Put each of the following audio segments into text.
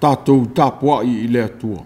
Tatou tapuai i le Atua.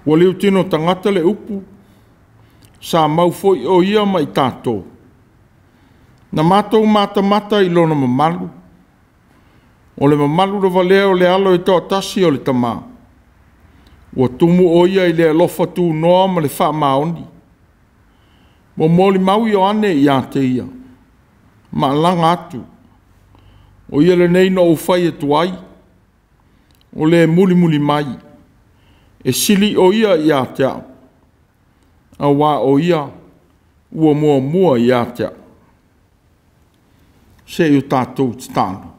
Ua liutino tagata le upu, sa mau foi o ia ma i tatou. Na matou matamata i lona mamalu, o le mamalu lava lea o le alo e toatasi o le Tama. Ua tumu o ia i le alofa tunoa ma le faamaoni. Ua molimau Ioane ia te ia, ma alaga atu, o ia lenei na ou fai atu ai, o le mulimuli mai, e sili o ia ia te au, auā o ia ua muamua ia te au. Se i o tatou tatalo.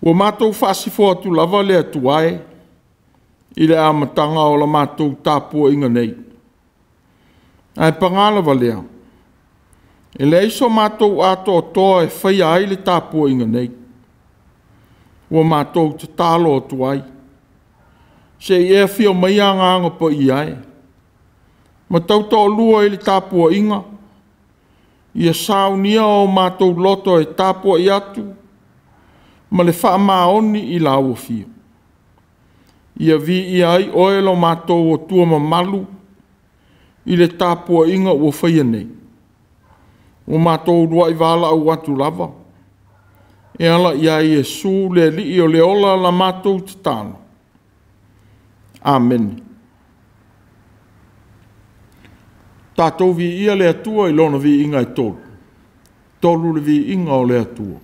Ua matou faasifo atu lava le Atua e i le amataga o la matou tapuaiga nei. Ae paga lava lea, e leai so matou atoatoa e faia ai le tapuaiga nei. Ua matou tatalo atu ai, se i e afio mai Agaga Paia e, ma tautoalua i le tapuaiga, ia saunia o matou loto e tapuai atu ma le faamaoni i lau afio. Ia viia ai oe lo matou Atua mamalu i le tapuaiga ua faia nei. Ua matou uluai valaau atu lava, e ala ia Iesu le Alii o le ola la matou tatalo. Amene. Tatou viia le Atua i lona viiga e tolu. Tolu le viiga o le Atua.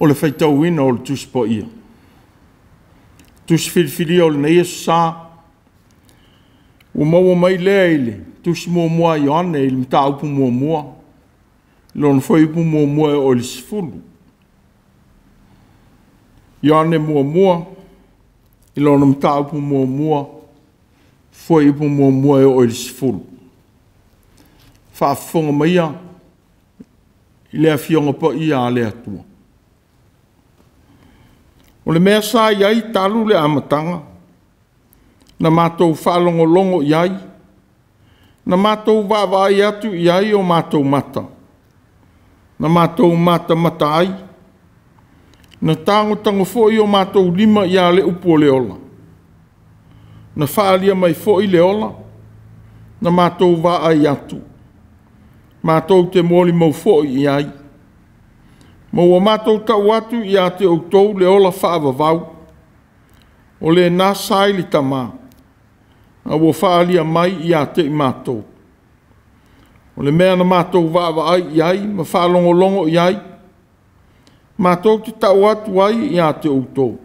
O le faitauina o le Tusi Paia. Tusi filifilia o lenei Aso Sa, ua maua mai lea i le Tusi muamua a Ioane i le mataupu 1, lona fuaiupu 1 e oo i le 10. Ioane 1, i lona mataupu 1, fuaiupu 1 e oo i le 10. Faafofoga maia i le Afioga Paia a le Atua. O le mea sa i ai talu le amataga, na matou faalogologo i ai, na matou vaavaai atu i ai o matou mata, na matou matamata ai, na tagotago foi o matou lima ia le upu o le ola, na faaalia mai foi le ola, na matou vaai atu, matou te molimau foi i ai, ma ua matou tau atu ia te outou le ola faavavau, o lena sa i le Tama, a ua faaalia mai ia te i matou. O le mea na matou vaavaai i ai ma faalogologo i ai, matou te tau atu ai ia te outou,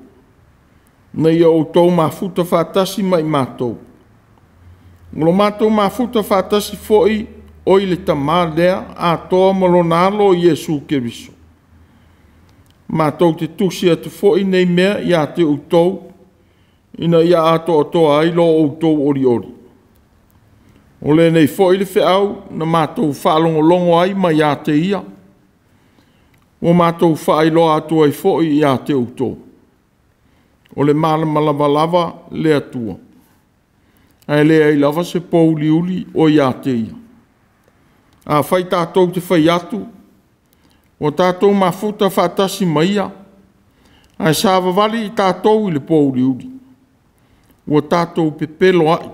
ina ia outou mafuta faatasi ma i matou. O lo matou mafuta faatasi foi o i le Tama lea atoa ma lona Alo Iesu Keriso. Matou te tusi atu foi nei mea ia te outou, ina ia atoatoa ai lo outou olioli. O lenei foi le feau na matou faalogologo ai mai ia te ia, ua matou faailoa atu ai foi ia te outou. O le malamalama lava le Atua, ae leai lava se pouliuli o ia te ia. Afai tatou te fai atu, ua tatou mafuta faatasi ma ia, ae savavali i tatou i le pouliuli, ua tatou pepelo ai,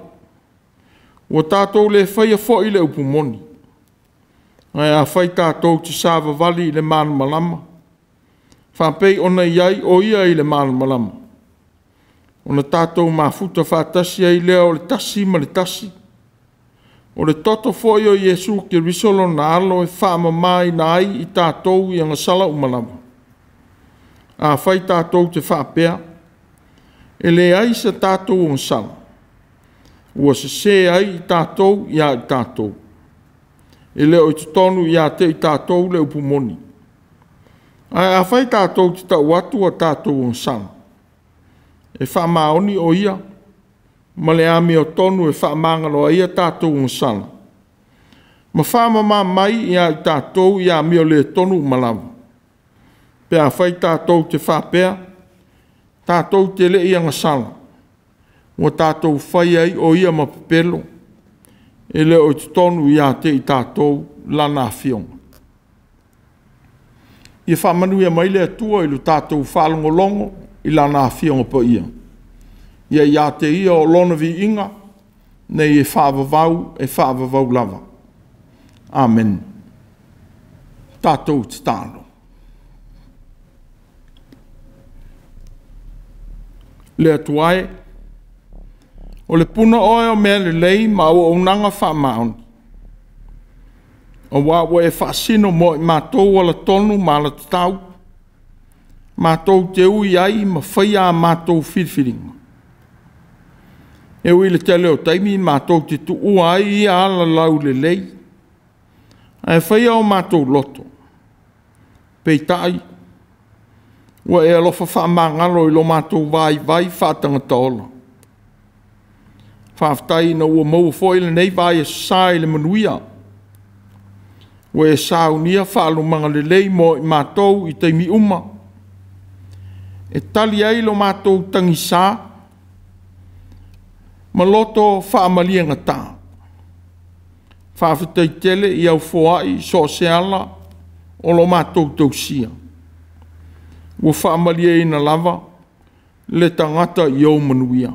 ua tatou le faia foi le upu moni. Ae afai tatou te savavali i le malamalama, faapei ona i ai o ia i le malamalama, ona tatou mafuta faatasi ai lea o le tasi ma le tasi. O le toto foi o Iesu Keriso lona Alo e faamamaina ai i tatou i agasala uma lava. Afai tatou te faapea, e leai se tatou agasala, ua sese ai i tatou ia i tatou. E le o i totonu ia te i tatou le upu moni. Ae afai tatou te tau atu a tatou agasala, e faamaoni o ia ma le amiotonu e faamagalo ai a tatou agasala, ma faamama mai ia i tatou i amio le tonu uma lava. Pe afai tatou te faapea, tatou te le i agasala, ua tatou fai ai o ia ma pepelo, e le o i totonu ia te i tatou lana afioga. Ia faamanuia mai le Atua i lo tatou faalogologo i lana afioga paia. Ia ia te ia o lona viiga, nei e faavavau, e faavavau lava. Amen. Tatou tatalo. Le Atua e, o le puna oe o mea lelei ma auaunaga faamaoni, aua ua e faasino mo i matou alatonu ma alatatau, matou te ui ai ma faia a matou filifiliga. E ui le tele o taimi matou te tuua ai ia ala laulelei, ae faia o matou loto. Peitai, ua e alofa faamagalo i lo matou vaivai faatagata ola. Faafetai ina ua maua foi lenei vaiaso sa i le manuia. Ua e saunia faalumaga lelei mo i matou i taimi uma, e tali ai lo matou tagisa ma loto faamaliegata. Faafetai tele i au foai so o se ala o lo matou tausia. Ua faamalieina lava le tagata i ou manuia.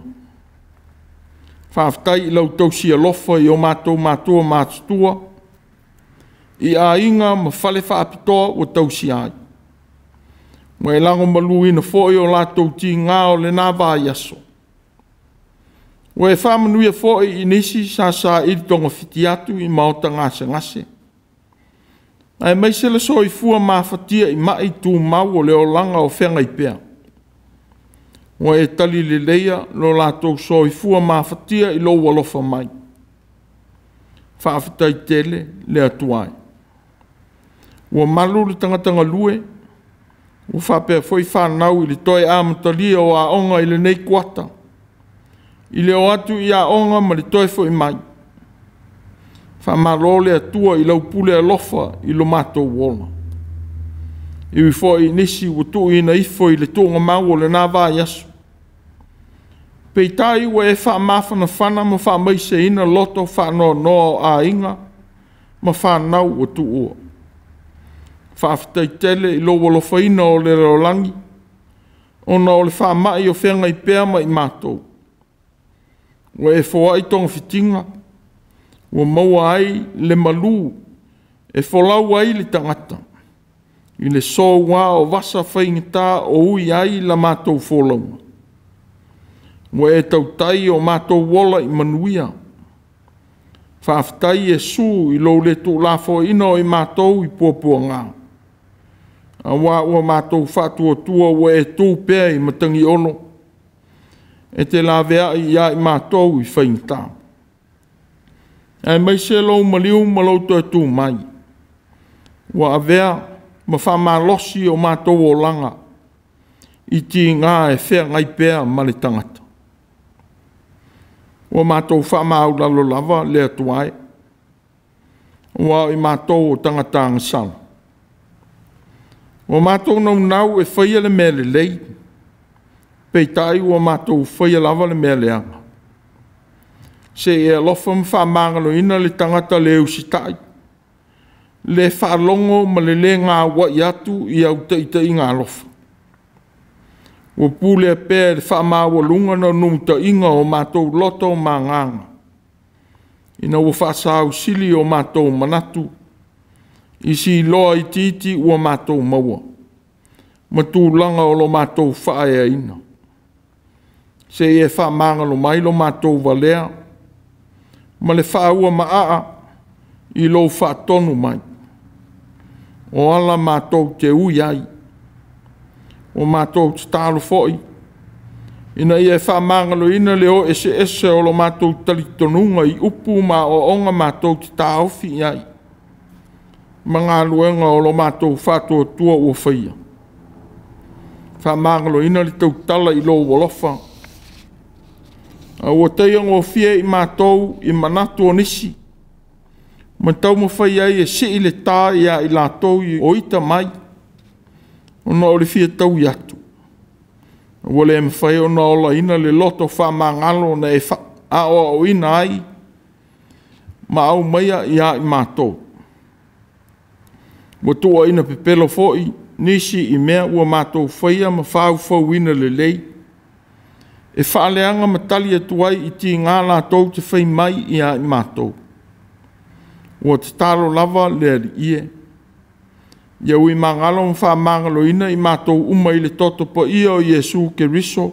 Faafetai i lau tausi alofa i o matou matua matutua, i aiga ma fale faapitoa ua tausia ai. Ua e lagomaluina foi o latou tiga o lena vaiaso. Ua e faamanuia foi i nisi sa saili togafiti atu i maota gasegase. Aemaise le soifua mafatia i ma'i tumau o le olaga o feagai pea. Ua e tali leleia lo latou soifua mafatia i lou alofa mai. Faafetai tele le Atua e. Ua malu le tagata galue, ua faapea foi fanau i le toe amatalia o aoga i lenei kuata, i le o atu i aoga ma le toe foi mai. Faamalo le Atua i lau pule alofa i lo matou ola. E ui foi i nisi ua tuuina ifo i le tuugamau o lena vaiaso, peitai ua e faamafanafana ma faamaiseina loto faanoanoa o aiga ma fanau ua tuua. Faafetai tele i lou alofaina o le lalolagi ona o le faamai o feagai pea ma i matou. Ua e foai togafitiga ua maua ai le malū e folau ai le tagata i le soua o vasa faigata o ui ai la matou folauga. Ua e tautai o matou ola i manuia. Faafetai Iesu i lou le tuulafoaiina o i matou i puapuaga, aua ua matou faatuatua ua e tu pea i matagiolo e te laveai ia i matou i faigata. Aemaise lou maliu ma lou toe tu mai, ua avea ma faamalosi o matou olaga i tiga e feagai pea ma le tagata. Ua matou faamaualalo lava le Atua e, aua o i matou o tagata agasala. Ua matou naunau e faia le mea lelei, peitai ua matou faia lava le mea leaga. Se i e alofa ma faamagaloina le tagata le usitai, le faalogo ma le le gauai atu i au taitaiga alofa. Ua pulea pea e le faamaualuga naunautaiga o matou loto ma agaga, ina ua faasausili o matou manatu i siloa itiiti ua matou maua ma tulaga o lo matou faaeaina. Se i e faamagalo mai lo matou valea ma le faauamaaa i lou faatonu mai, o ala matou te ui ai. Ua matou tatalo foi ina ia e faamagaloina le o eseese o lo matou talitonuga i upu ma aoaoga matou te taofi i ai, ma galuega o lo matou faatuatua ua faia. Faamagaloina le tautala i lou alofa, a ua taigofie i matou i manatu o nisi, ma taumafai ai e sii le ta ia i latou o ita mai, ona o le fia taui atu, ua le mafai ona olaina le loto faamagalo na e aoaoina ai ma aumaia ia i matou. Ua tuuaina pepelo foi nisi i mea ua matou faia ma faufauina lelei, e faaleaga ma tali atu ai i tiga latou te fai mai ia i matou. Ua tatalo lava le Alii e, ia ui magalo ma faamagaloina i matou uma i le toto paia o Iesu Keriso,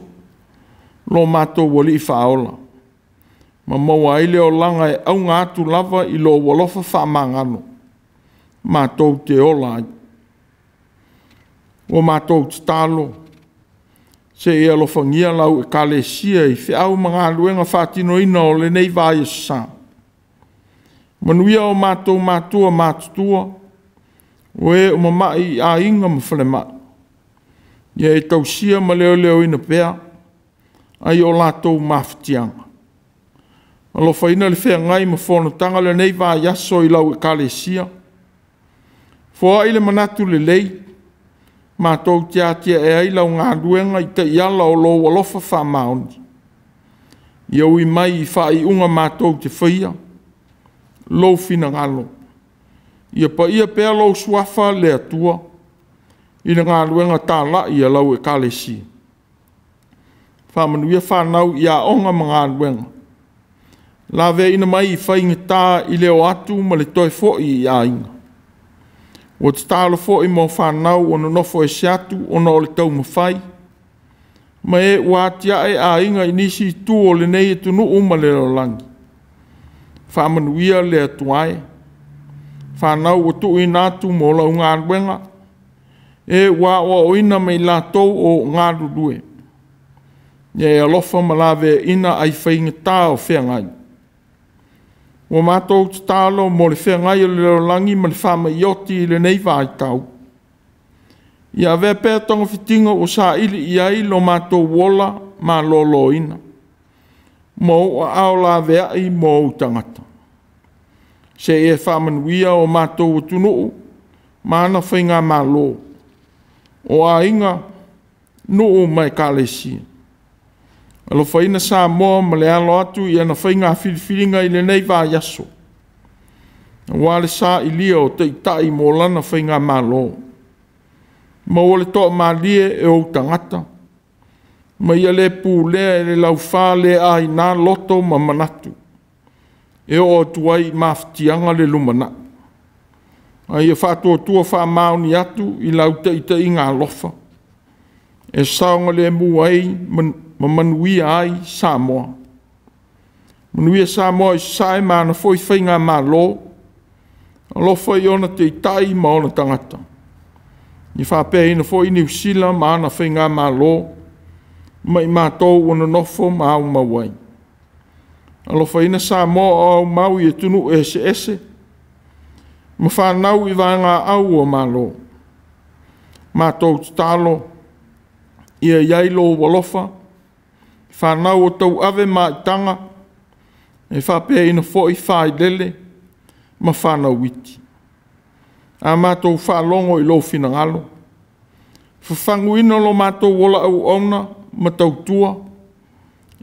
lo matou Alii Faaola, ma maua ai le olaga e auga atu lava i lou alofa faamagalo matou te ola ai. Ua matou tatalo se i alofagia lau Ekalesia i feau ma galuega faatinoina o lenei vaiaso sa. Manuia o matou matua matutua, o e ua mamai i aiga ma falemai, ia e tausia ma leoleoina pea ai o latou mafatiaga. Alofaina le feagai ma fonotaga lenei vaiaso i lau Ekalesia. Foai le manatu lelei, matou te atiae ai lau galuega i taiala o lou alofa faamaoni. Ia ui mai i faaiuga matou te faia lou finagalo. Ia paia pea lou suafa le Atua i le galuega talai a lau Ekalesia. Faamanuia fanau i aoga ma galuega, laveaiina mai i faigata i le o atu ma le toe foi i aiga. Ua tatalo foi mo fanau ua nonofo ese atu ona o le taumafai, ma e ua atiae aiga i nisi itu o lenei atunuu ma le lalolagi. Faamanuia le Atua e. Fanau ua tuuina atu mo lau galuega, e ua aoaoina ma i latou o galulue. Ia e alofa ma laveaiina ai faigata o feagai. Ua matou tatalo mo le feagai o le lalolagi ma le faamai oti i lenei vaitau. Ia avea pea togafitiga ua saili i ai lo matou ola maloloina, ma ou aao laveai mo ou tagata. Se i e faamanuia o matou atunuu ma ana faigamalo, o aiga, nuu ma ekalesia. Alofaina Samoa ma le alo atu i ana faiga filifiliga i lenei vaiaso, aua le sailia o taitai mo lana faigamalo. Maua le toamalie e ou tagata, ma ia le pulea e le laufa le aina loto ma manatu, e oo atu ai i mafatiaga le lumanai. A ia faatuatua faamaoni atu i lau taitaiga alofa, e saogalemu ai ma manuia ai Samoa. Manuia Samoa i Sasae ma ana foi faigamalo, alofa i ona taitai ma ona tagata. Ia faapeaina foi Niu Sila ma ana faigamalo, ma i matou ua nonofo ma aumau ai. Alofaina Samoa o aumau i atunuu eseese, ma fanau i vaegaau o Malo. Matou tatalo, ia i ai lou alofa, fanau o tauave maitaga, e faapeaina foi failele ma fanau iti. A matou faalogo i lou finagalo, fafaguina lo matou ola auauna ma tautua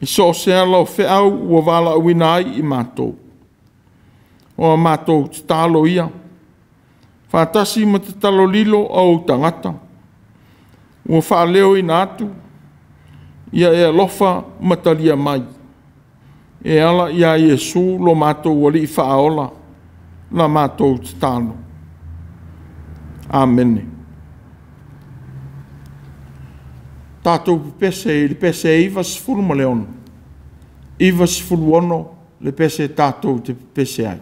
i so o se ala o feau ua valaauina ai i matou. O a matou tatalo ia, faatasi ma tatalo lilo a ou tagata, ua faaleoina atu, ia e alofa ma talia mai, e ala ia Iesu lo matou Alii Faaola, la matou tatalo. Amene. Tatou pepese i le pese 96, 96 le pese tatou te pepese ai.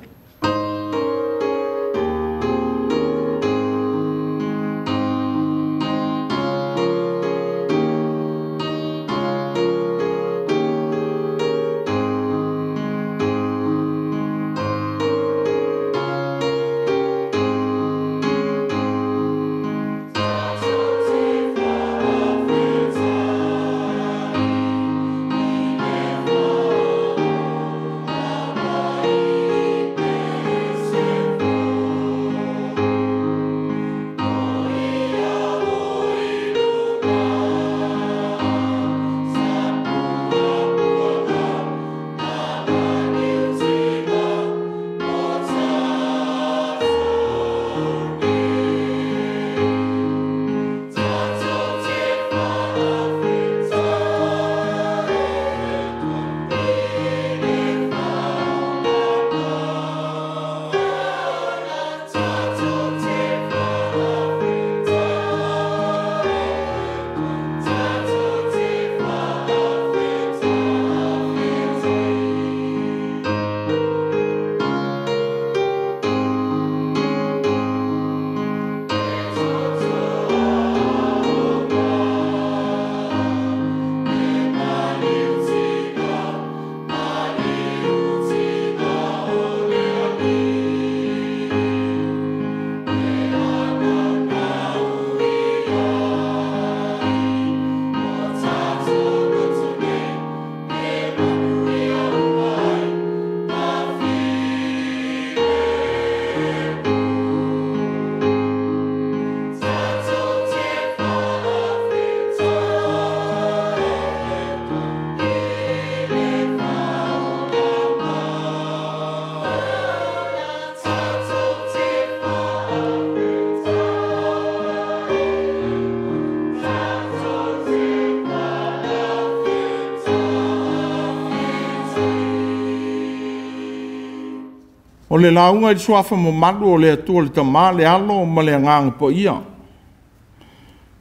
O le lauga i le suafa mamalu o le Atua le Tama, le Alo ma le Agaga Paia.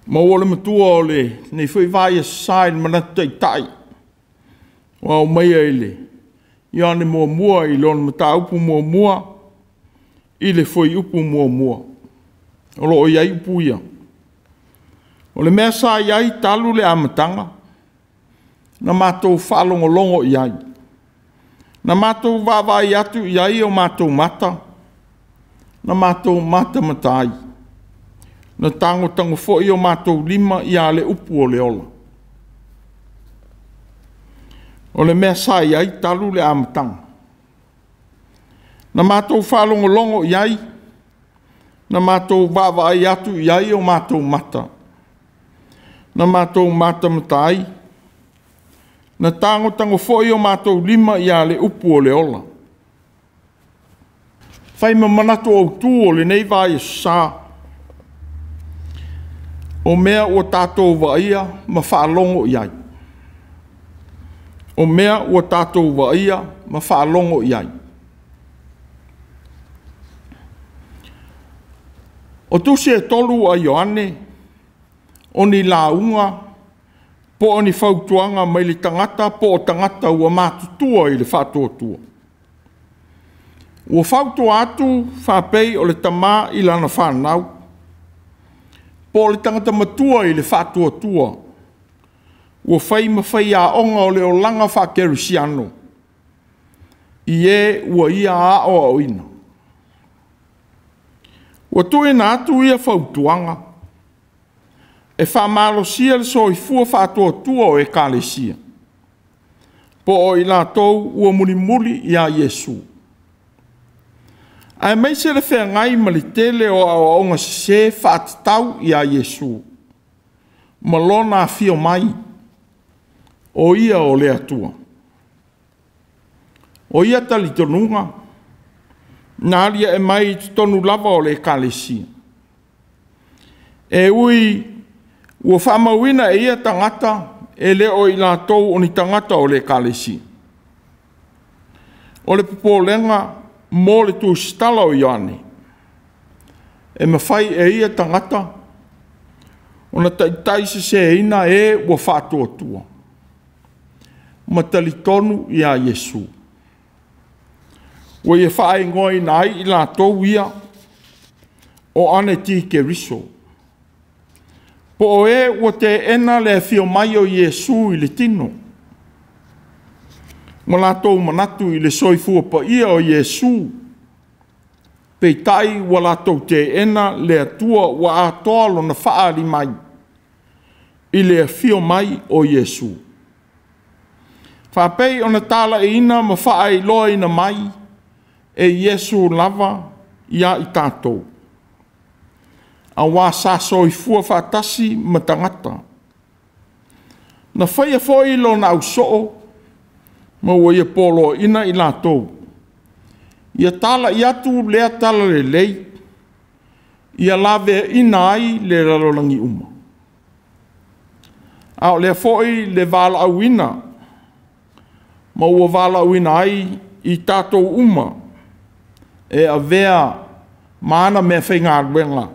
Maua le matua o lenei foi vai e sa i le manatu taitai ua aumaia i le Ioane muamua i lona mataupu muamua, i le fuaiupu 1. O lo o i ai upu ia. O le mea sa i ai talu le amataga, na matou faalogologo i ai, na matou vaavaai atu i ai o matou mata, na matou matamata ai, na tagotago foi o matou lima ia le upu o le ola. O le mea sa i ai talu le amataga, na matou faalogologo i ai, na matou vaavaai atu i ai o matou mata, na matou matamata ai, na tagotago foi o matou lima ia le upu o le ola. Fai ma manatu autu o lenei vaiaso sa, o mea ua tatou vaaia ma faalogo i ai. O mea ua tatou vaaia ma faalogo i ai. O tusi e 3 a Ioane, o ni lauga po o ni fautuaga mai le tagata po o tagata ua matutua i le faatuatua. Ua fautua atu faapei o le tama i lana fanau, po o le tagata matua i le faatuatua, ua fai ma faiaoga o le olaga faakerisiano, i e ua ia aoaoina. Ua tuuina atu ia fautuaga e faamalosia le soifua faatuatua o ekalesia, po o i latou ua mulimuli ia Iesu, aemaise le feagai ma le tele o aoaoga sese faatatau ia Iesu ma lona afio mai, o ia o le Atua. O ia talitonuga na alia'e mai i totonu lava o le ekalesia. E ui ua faamauina e ia tagata e le o i latou o ni tagata o le ekalesia. O le popolega mo le tusitala o Ioane, e mafai e ia tagata ona taitaiseseina e ua faatuatua ma talitonu ia Iesu. Ua ia faaigoaina ai i latou ia o Anetikeriso, po o e ua teena le afio mai o Iesu i le tino, ma latou manatu i le soifua paia o Iesu, peitai ua latou teena le Atua ua atoa lona faaali mai i le afio mai o Iesu. Faapei ona talaiina ma faailoaina mai e Iesu lava ia i tatou, aua sa soifua faatasi ma tagata. Na faia foi lona ausoo ma ua ia poloaiina i latou, ia talai atu lea talalelei, ia laveaina ai le lalolagi uma. A o lea foi le valaauina, ma ua valaauina ai i tatou uma e avea ma ana meafaigaluega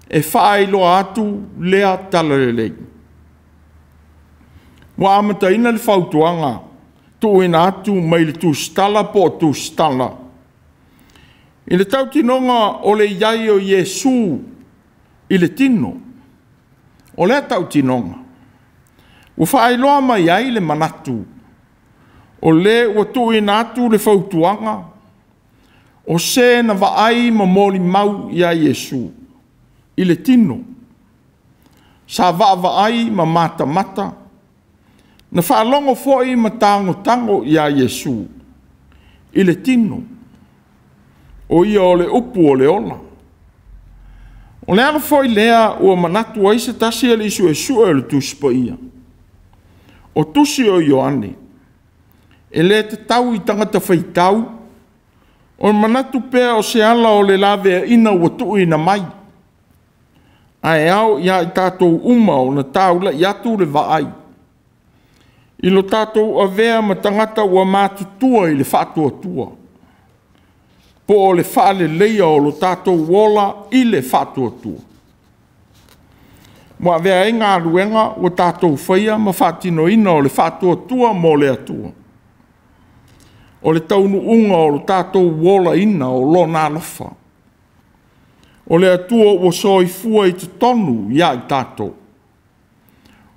e faailoa atu lea talalelei. Ua amataina le fautuaga tuuina atu mai le tusitala po o tusitala i le tautinoga o le i ai o Iesu i le tino. O lea tautinoga ua faailoa mai ai le manatu o le ua tuuina atu le fautuaga o se na vaai ma molimau ia Iesu i le tino, sa vaavaai ma matamata, na faalogo foi ma tagotago ia Iesu i le tino, o ia o le upu o le ola. O le ala foi lea ua manatu ai se tasi alii suesue o le Tusi Paia, o tusi o Ioane, e le tatau i tagata faitau, o manatu pea o se ala o le laveaina ua tuuina mai, ae ao ia i tatou uma ona taulai atu le vaai i lo tatou avea ma tagata ua matutua i le faatuatua, po o le faaleleia o lo tatou ola i le faatuatua. Ua avea ai galuega ua tatou faia ma faatinoina o le faatuatua mo le Atua. O le taunuuga o lo tatou olaina o lona alofa. O le Atua ua soifua i totonu ia i tatou.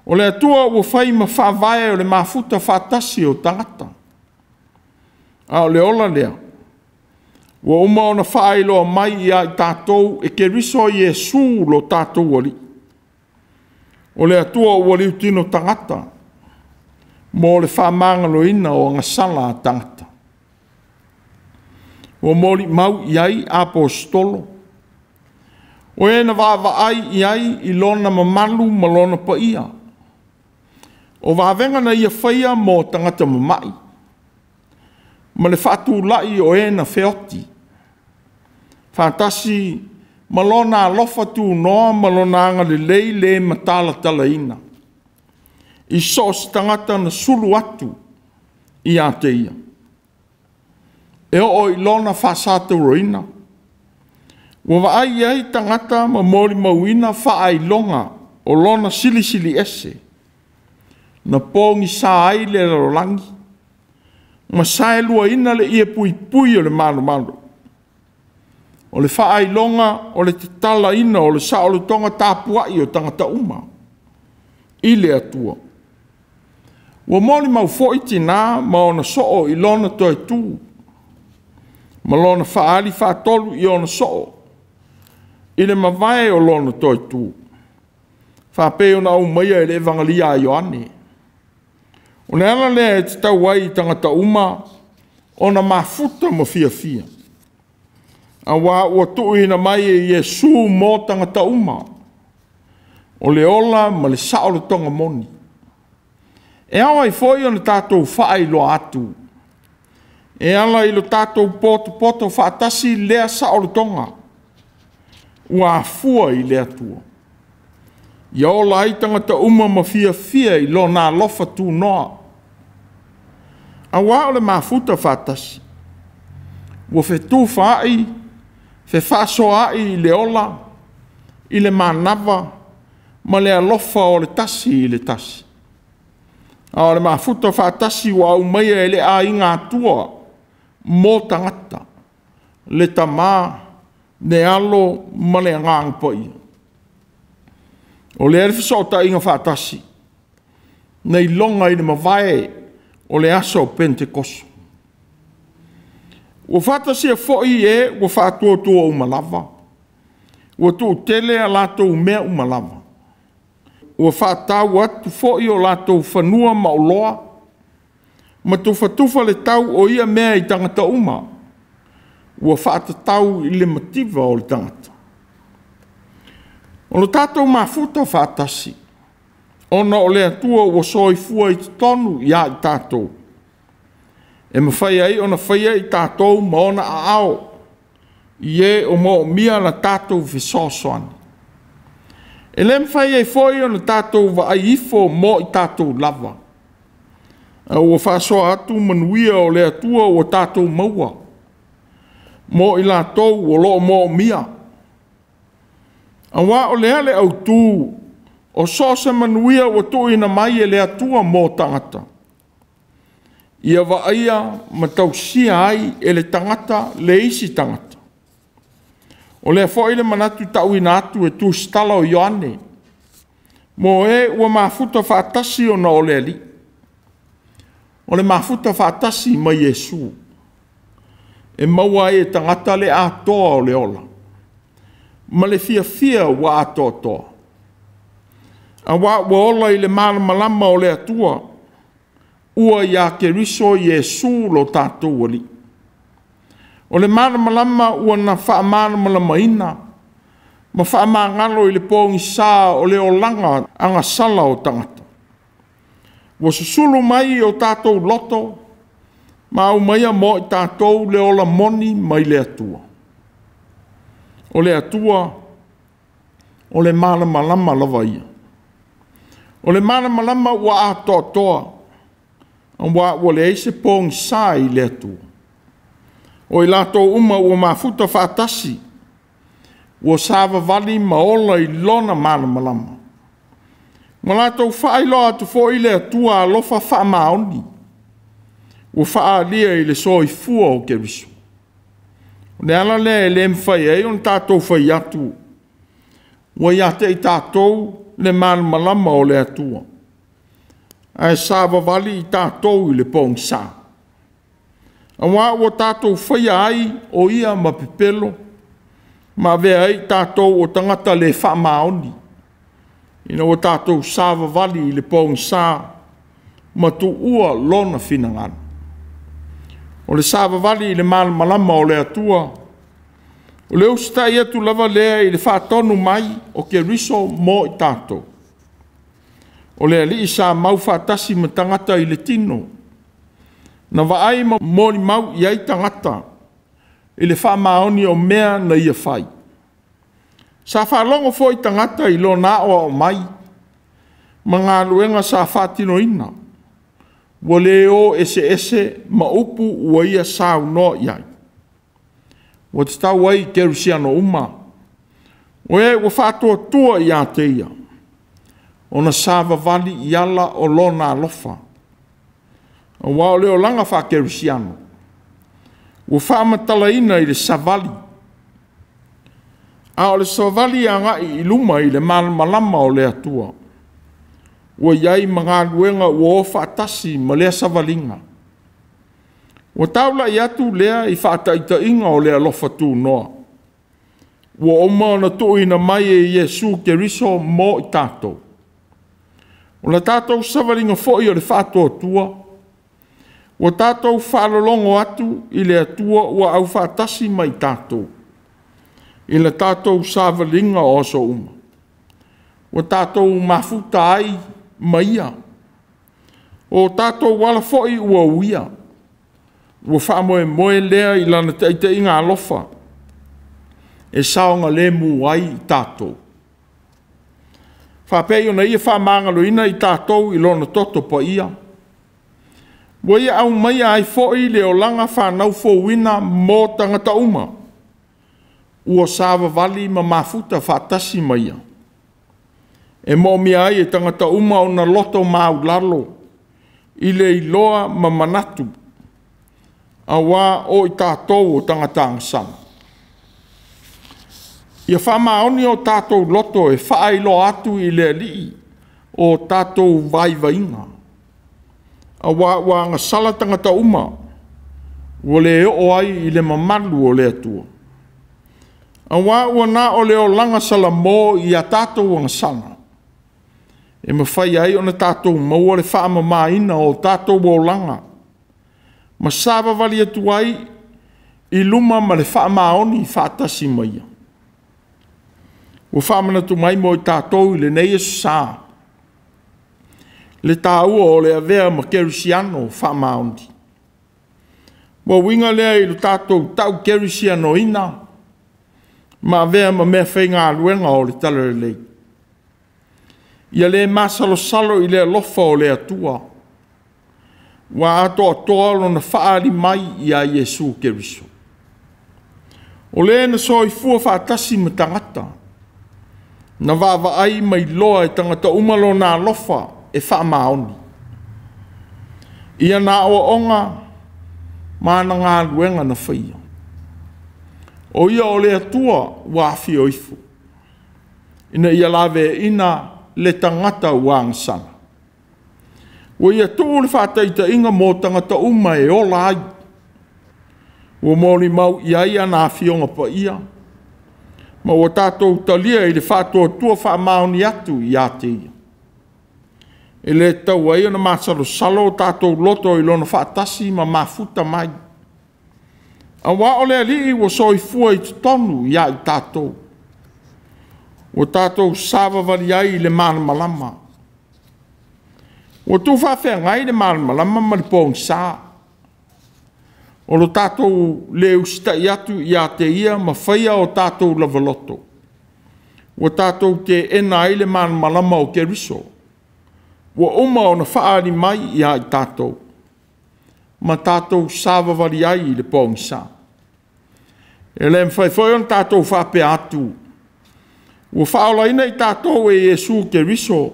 O le Atua ua fai ma faavae o le mafuta faatasi o tagata. A o le ola lea, ua uma ona faailoa mai ia i tatou e Keriso Iesu lo tatou Alii. O le Atua ua liutino tagata mo le faamagaloina o agasala a tagata. Ua molimau i ai aposetolo, o e na vaavaai i ai i lona mamalu ma lona paia. O vavega na ia faia mo tagata mamai, ma le faatulai o e na feoti, faatasi ma lona alofa tunoa ma lona agalelei le matalatalaina, i so o se tagata na sulu atu ia te ia. E oo i lona faasatauaina, ua vaai i ai tagata ma molimauina faailoga o lona silisili ese, na pogisa ai le lalolagi ma saeluaina le ie puipui o le malomalomalo. O le faailoga o le tatalaina o le saolotoga tapuai o tagata uma i le Atua. Ua molimau foi tina ma ona soo i lona toe tu, ma lona faaali faatolu i ona soo, i le mavae o lona toe tu, faapei ona aumaia e le Evagalia a Ioane. O le ala lea e tatau ai i tagata uma ona mafuta ma fiafia, aua ua tuuina mai e Iesu mo tagata uma, o le ola ma le saolotoga moni. E ao ai foi ona tatou faailoa atu, e ala i lo tatou potopoto faatasi lea saolotoga, ua afua i le Atua. Ia ola ai tagata uma ma fiafia i lona alofa tunoa. Aua o le mafuta faatasi, ua fetufaai, fefaasoaai i le ola, i le manava, ma le alofa o le tasi i le tasi. A o le mafuta faatasi ua aumaia e le aiga Atua mo tagata, le Tama, le Alo ma le Agaga Paia. O lea le fesootaiga faatasi, na iloga i le mavae o le aso o Penetekoso. Ua faatasia foi e ua faatuatua uma lava, ua tuutele a latou mea uma lava. Ua faatau atu foi o latou fanua ma oloa, ma tufatufa le tau o ia mea i tagata uma, ua faatatau i le mativa o le tagata. O lo tatou mafuta faatasi, ona o le Atua ua soifua i totonu ia i tatou, e mafai ai ona faia i tatou ma ona aao, i e o moomia la tatou fesoasoani. E le mafai ai foi ona tatou vaai ifo mo i tatou lava, a ua faasoa atu manuia o le Atua ua tatou maua, mo i latou o lo o moomia. Aua o lea le autu o so o se manuia ua tuuina mai e le Atua mo tagata, ia vaaia ma tausia ai e le tagata le isi tagata. O lea foi le manatu tauina atu e tusitala o Ioane, mo e ua mafuta faatasi ona o le Alii. O le mafuta faatasi ma Iesu, e maua ai e tagata le atoa o le ola, ma le fiafia ua atoatoa. Aua ua ola i le malamalama o le Atua, ua ia Keriso Iesu lo tatou Alii. O le malamalama ua na faamalamalamaina ma faamagalo i le pogisa o le olaga agasala o tagata. Ua susulu mai i o tatou loto ma aumaia mo i tatou le ola moni mai le Atua. O le Atua, o le malamalama lava ia. O le malamalama ua atoatoa, aua ua leai se pogisa i le Atua. O i latou uma ua mafuta faatasi, ua savavali ma ola i lona malamalama. Ma latou faailoa atu foi le Atua alofa faamaoni, ua faaalia i le soifua o Keriso. O le ala lea e le mafai ai ona tatou fai atu, ua ia te i tatou le malamalama o le Atua, ae savavali i tatou i le pogisa. Auā ua tatou faia ai o ia ma pepelo, ma avea ai i tatou o tagata le faamaoni, ina ua tatou savavali i le pogisa ma tuua lona finagalo. O le savavali i le malamalama o le Atua, o le usitai atu lava lea i le faatonu mai o Keriso mo i tatou. O le Alii sa mau faatasi ma tagata i le tino, na vaai ma molimau i ai tagata i le faamaoni o mea na ia fai. Sa faalogo foi tagata i lona aoao mai ma galuega sa faatinoina, ua le o eseese ma upu ua ia saunoa i ai. Ua tatau ai i kerisiano uma, o e ua faatuatua ia te ia, ona savavali i ala o lona alofa. Aua o le olaga faakerisiano ua faamatalaina i le savali, a o le savali agai i luma i le malamalama o le Atua, ua i ai ma galuega ua o faatasi ma lea savaliga. Ua taulai atu lea i faataitaiga o le alofa tunoa, ua uma ona tuuina mai e Iesu Keriso mo i tatou. O le tatou savaliga foi o le faatuatua, ua tatou faalologo atu i le Atua ua aufaatasi ma i tatou, i le tatou savaliga o aso uma. Ua tatou mafuta ai ma ia. O tatou ala foi ua uia, ua faamoemoe lea i lana taitaiga alofa, e saogalemu ai i tatou. Faapei ona ia faamagaloina i tatou i lona toto paia, ua ia aumaia ai foi le olaga fanau fouina mo tagata uma, ua savavali ma mafuta faatasi ma ia. E moomia ai e tagata uma ona loto maulalo i le iloa ma manatu, auā o i tatou o tagata agasala. Ia faamaoni o tatou loto e faailoa atu i le Alii o tatou vaivaiga, auā ua agasala tagata uma, ua le oo ai i le mamalu o le Atua. Auā ua na o le olaga salamo i a tatou agasala, e mafai ai ona tatou maua le faamamaina o tatou olaga, ma savavali atu ai i luma ma le faamaoni faatasi ma ia. Ua faamanatu mai mo i tatou i lenei aso sa, le taua o le avea ma kerisiano faamaoni. Ua uiga lea i le tatou tau kerisianoina ma avea ma mea faigaluega o le Talalelei. Ia le masalosalo i le alofa o le Atua, ua atoatoa lona faaali mai ia Iesu Keriso. O le na soifua faatasi ma tagata, na vaavaai ma iloa e tagata uma lona alofa e faamaoni. Ia na aoaoga ma ana galuega na faia. O ia o le Atua ua afio ifo, ina ia laveaina le tagata ua agasala. Ua ia tuu le faataitaiga mo tagata uma e ola ai. Ua molimau i ai ana afioga paia, ma ua tatou talia i le faatuatua faamaoni atu ia te ia. E le tatau ai ona masalosalo o tatou loto i lona faatasi ma mafuta mai. Auā o le Alii ua soifua i totonu ia i tatou. Ua tatou savavali ai i le malamalama. Ua tuufaafeagai le malamalama ma le pogisa. O lo tatou le usitai atu ia te ia ma faia o tatou lavaloto, ua tatou teena ai le malamalama o Keriso, ua uma ona faaali mai ia i tatou, ma tatou savavali ai i le pogisa. E le mafai foi ona tatou faapea atu, ua faaolaina i tatou e Iesu Keriso,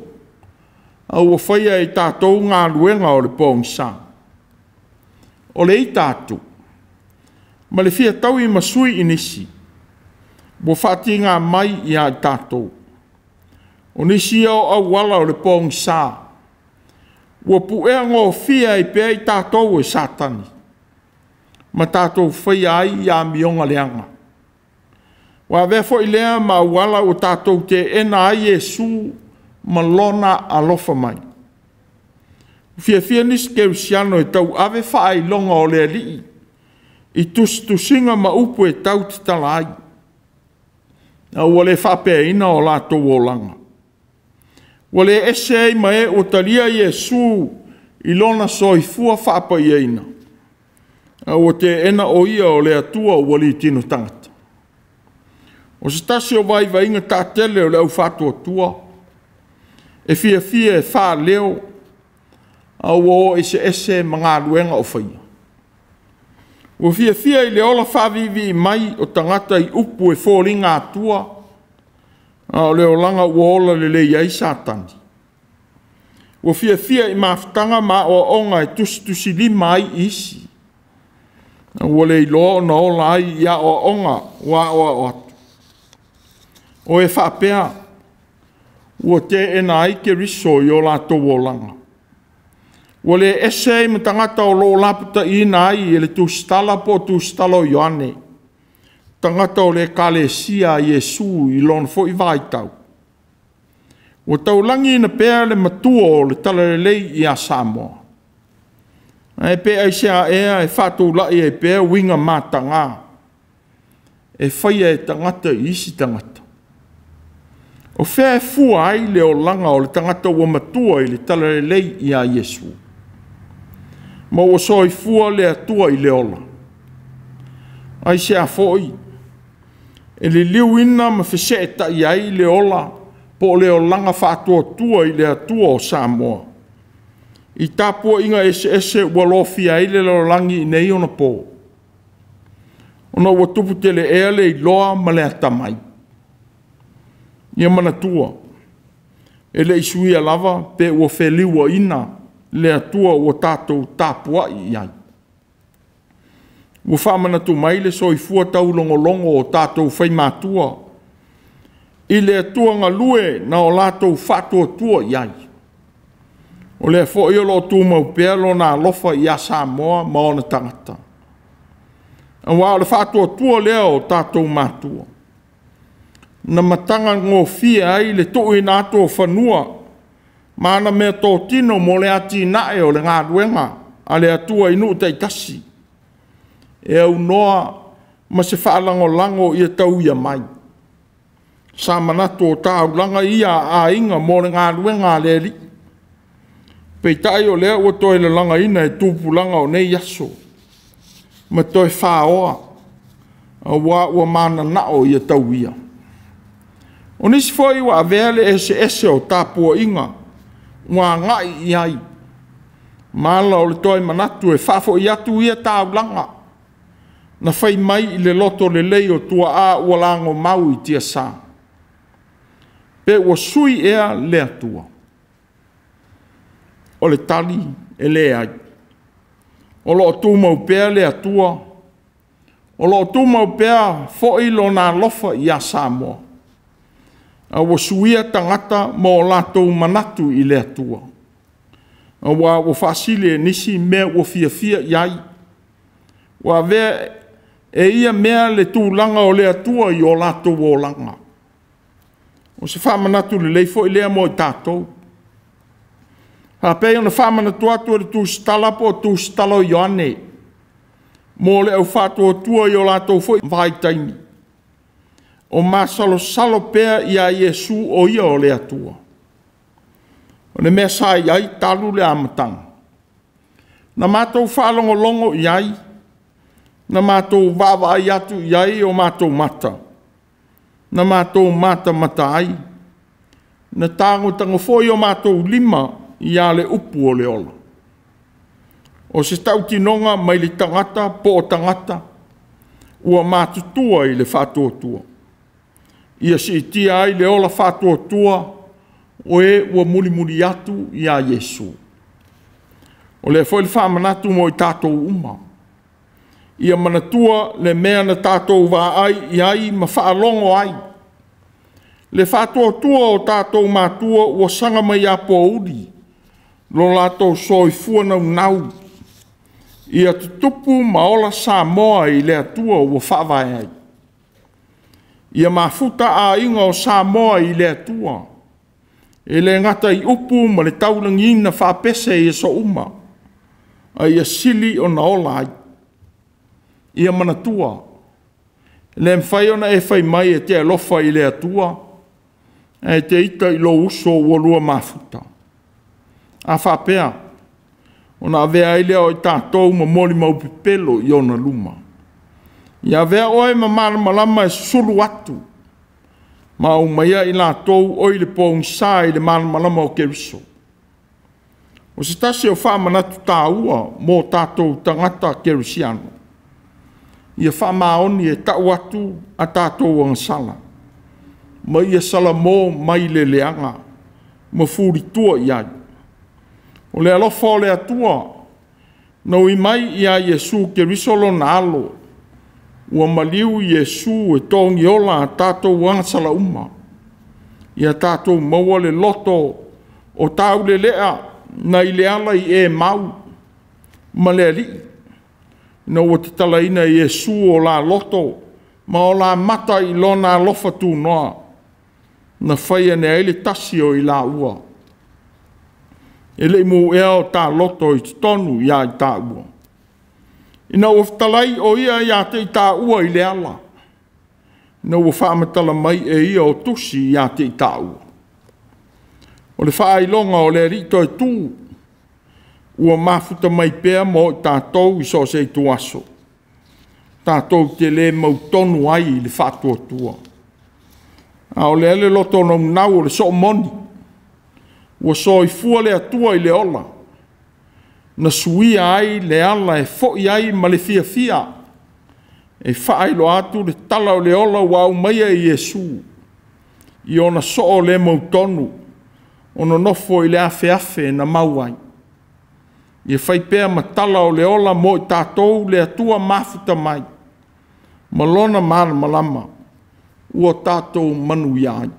a ua faia e tatou galuega o le pogisa. O le ita atu, ma le fia taui ma sui i nisi, ua faatiga mai ia i tatou. O nisi ia o auala o le pogisa, ua puea gofie ai pea i tatou e Satani, ma tatou faia ai amioga leaga. Ua avea foi lea ma auala ua tatou teena ai Iesu ma lona alofa mai. Ua fiafia nisi kerisiano e tauave faailoga o le Alii i tusitusiga ma upu e tautatala ai, a ua le faapeaina o latou olaga. Ua le ese ai ma e ua talia Iesu i lona soifua faapaiaina, a ua teena o ia o le Atua ua litino tagata. O se tasi o vaivaiga taatele o le au faatuatua, e fiafia e faaleo, a ua o eseese ma galuega o faia. Ua fiafia i le ola faaviivii mai o tagata i upu e foliga atua, a o le olaga ua ola lelei ai Satani. Ua fiafia i mafutaga ma aoaoga e tusitusilima ai isi, a ua le iloa ona ola ai i aoaoga ua aoao atu. O e faapea ua teena ai Keriso i o latou olaga. Ua le ese ai ma tagata o lo o lapataiina ai e le tusitala po o tusitala o Ioane, tagata o le ekalesia a Iesu i lona foi vaitau. Ua taulagiina pea le matua o le talalelei ia Samoa. Ae pe aisea ea e faatulai ai pea uiga mataga e faia e tagata i isi tagata. O fea e fua ai le olaga o le tagata ua matua i le talalelei ia Iesu, ma ua soifua le Atua i le ola. Aisea foi e liliuina ma feseetai ai le ola po o le olaga faatuatua i le Atua o Samoa, i tapuaiga eseese ua lofia ai le lalolagi i nei ona po, ona ua tupu tele ea le iloa ma le atamai. Ia manatua, e le i suia lava pe ua feliuaina le Atua ua tatou tapuai i ai. Ua faamanatu mai le soifua taulogologo o tatou faimatua i le Atua galue na o latou faatuatua i ai. O lea foi o lo o tumau pea lona alofa ia Samoa ma ona tagata. Aua o le faatuatua lea o tatou matua, na matagagofie ai le tuuina atu o fanua ma ana mea totino mo le atinae o le galuega a le Atua i nuu taitasi, e aunoa ma se faalagolago ia tauia mai. Sa manatu o taulaga ia a aiga mo le galuega a le Alii. Peitai o lea ua toe lalagaina e tupulaga o nei aso, ma toe faoa, aua ua mananao ia tauia. O nisi foi ua avea le eseese o tapuaiga ua agai i ai, ma ala o le toe manatu e faafoi atu ia taulaga na fai mai i le loto lelei o tuaa ua lagomau i tiasa. Pe ua sui ea le Atua? O le tali e leai. O lo o tumau pea le Atua, o lo o tumau pea foi lona alofa ia Samoa, a ua suia tagata ma o latou manatu i le Atua, aua ua faasili e nisi mea ua fiafia i ai, ua avea e ia mea le tulaga o le Atua i o latou olaga. O se faamanatu lelei foi lea mo i tatou. Faapei ona faamanatu atu e le tusitala po o tusitala o Ioane mo le au faatuatua i o latou foi vaitaimi, o masalosalo pea ia Iesu o ia o le Atua. O le mea sa i ai talu le amataga, na matou faalogologo i ai, na matou vaavaai atu i ai o matou mata, na matou matamata ai, na tagotago foi o matou lima ia le upu o le ola. O se tautinoga mai le tagata po o tagata ua matutua i le faatuatua, ia siitia ai le ola faatuatua o e ua mulimuli atu ia Iesu. O lea foi le faamanatu mo i tatou uma. Ia manatua le mea na tatou vaai i ai ma faalogo ai, le faatuatua o tatou matua ua saga mai ia pouli lo latou soifua naunau ia tutupu ma ola Samoa i le Atua ua faavae ai. Ia mafuta aiga o Samoa i le Atua, e le gata i upu ma le taulagiina faapese i aso uma, a ia sili ona ola ai. Ia manatua, e le mafai ona e fai mai e te alofa i le Atua, ae te ita i lou uso ua lua mafuta. A faapea, ona avea ai lea o i tatou ma molimau pepelo i ona luma. Ia avea oe ma malamalama e susulu atu, ma aumaia i latou oi le pogisa i le malamalama o Keriso. O se tasi o faamanatu taua mo tatou tagata kerisiano, ia faamaoni e tau atu a tatou agasala, ma ia salamo mai le leaga ma fulitua i ai. O le alofa o le Atua na ui mai ia Iesu Keriso lona alo, ua maliu Iesu e togiola a tatou agasala uma, ia tatou maua le loto o taulelea nai le ala i e mau ma le Alii, ina ua tatalaina e Iesu o la loto ma o la mata i lona alofa tunoa, na fai ane ai le tasi o i laua. E le i mu ea o ta loto i totonu ia i taua, ina ua fetalai o ia ia te i taua i le ala, ina ua faamatala mai e ia o tusi ia te i taua. O le faailoga o le Alii toe tu ua mafuta mai pea mo i tatou i so o se ituaso, tatou te le mautonu ai i le faatuatua. A o lea le loto naunau o le soomoni, ua soifua le Atua i le ola, na suia ai le ala e foi ai ma le fiafia, e faailoa atu le tala o le ola ua aumaia e Iesu i ona soo le mautonu, o nonofo i le afeafe na mau ai. Ia fai pea ma tala o le ola mo i tatou le Atua mafuta mai, ma lona malamalama ua tatou manuia ai.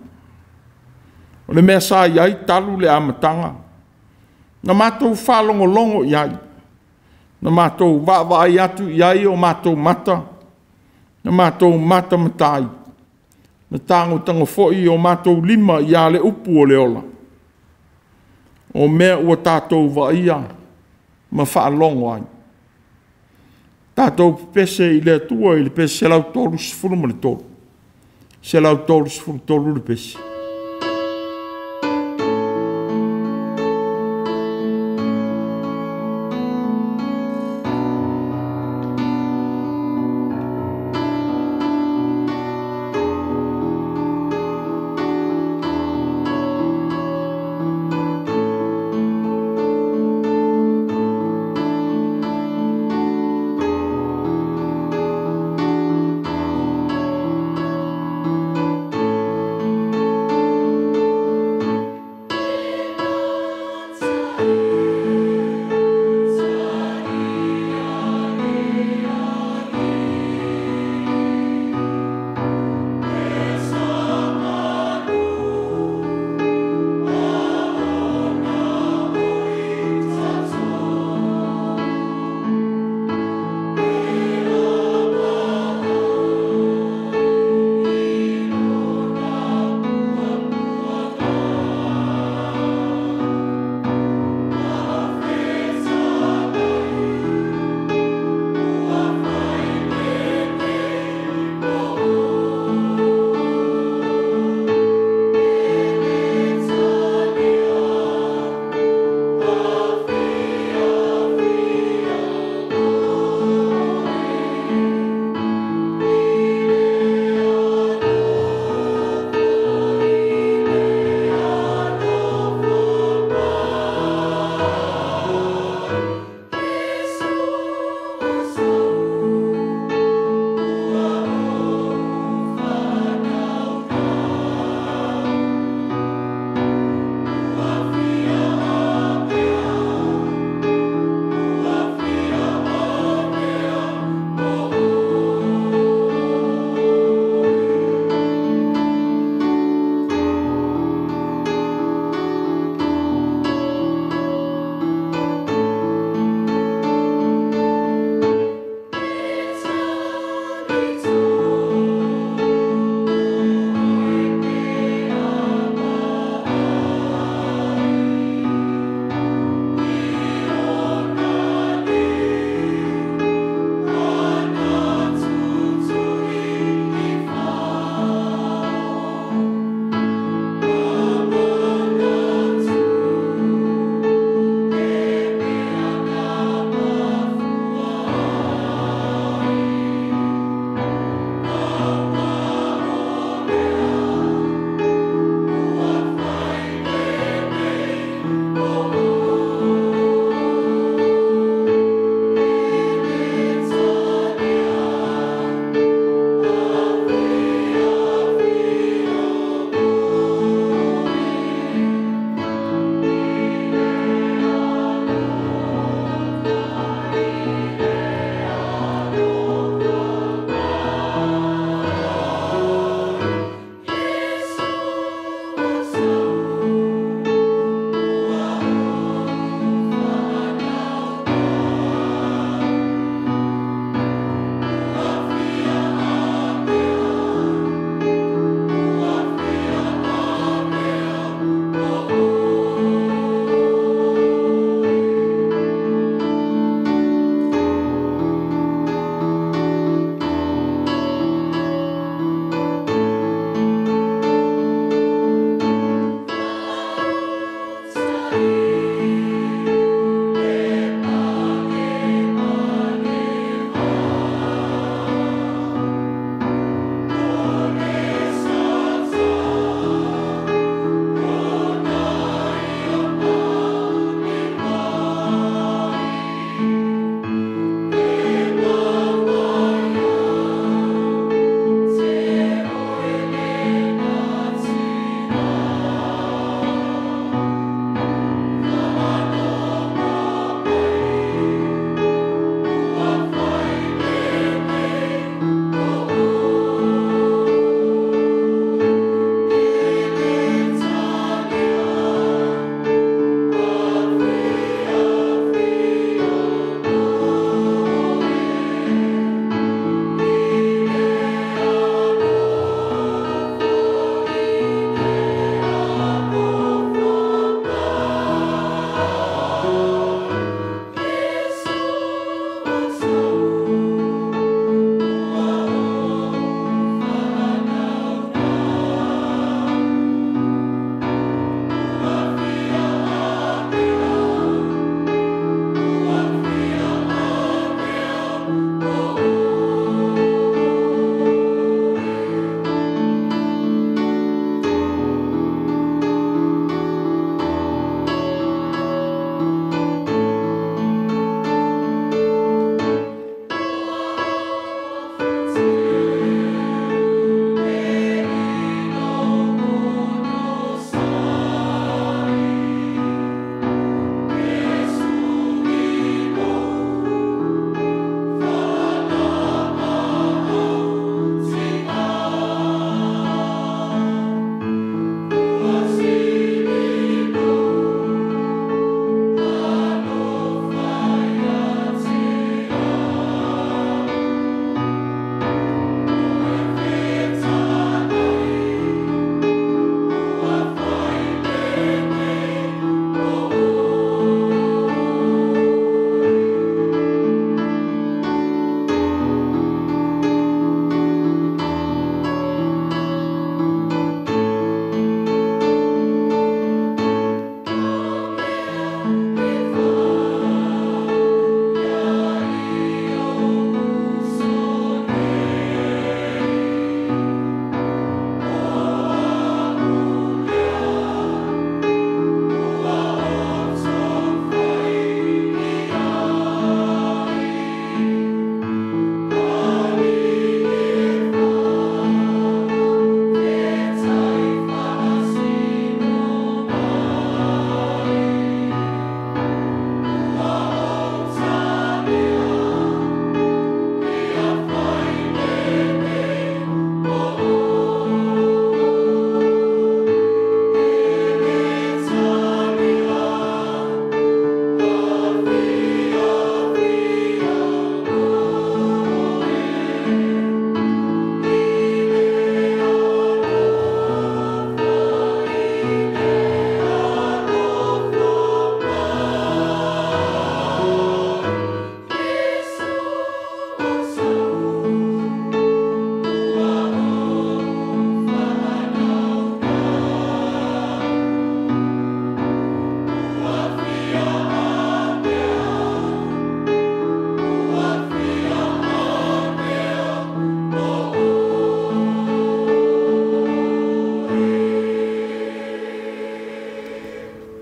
O le mea sa i ai talu le amataga, na matou faalogologo i ai, na matou vaavaai atu i ai o matou mata, na matou matamata ai, na tagotago foi o matou lima ia le upu o le ola. O mea ua tatou vaaia ma faalogo ai. Tatou pepese i le Atua i le pese 133, 133 le pese.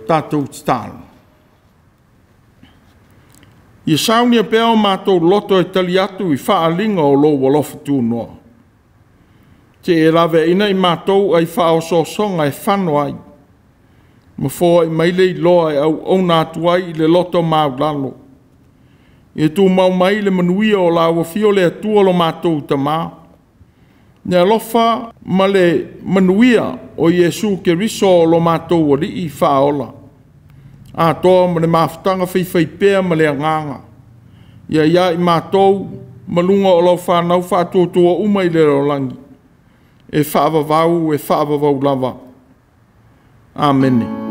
Tatou tatalo. Ia saunia pea o matou loto e tali atu i faaaliga o lou alofa tunoa. Te e laveaina i matou ai faaosoosoga e fano ai, ma foai mai le iloa e auauna atu ai i le loto maulalo. Ia tumau mai le manuia o lau afio le Atua lo matou Tama, le alofa ma le manuia o Iesu Keriso o lo matou Alii Faaola, atoa ma le mafutaga faifaipea ma le agaga, ia ia i matou ma luga o lau fanau faatuatua uma i le lalolagi, e faavavau e faavavau lava. Amene.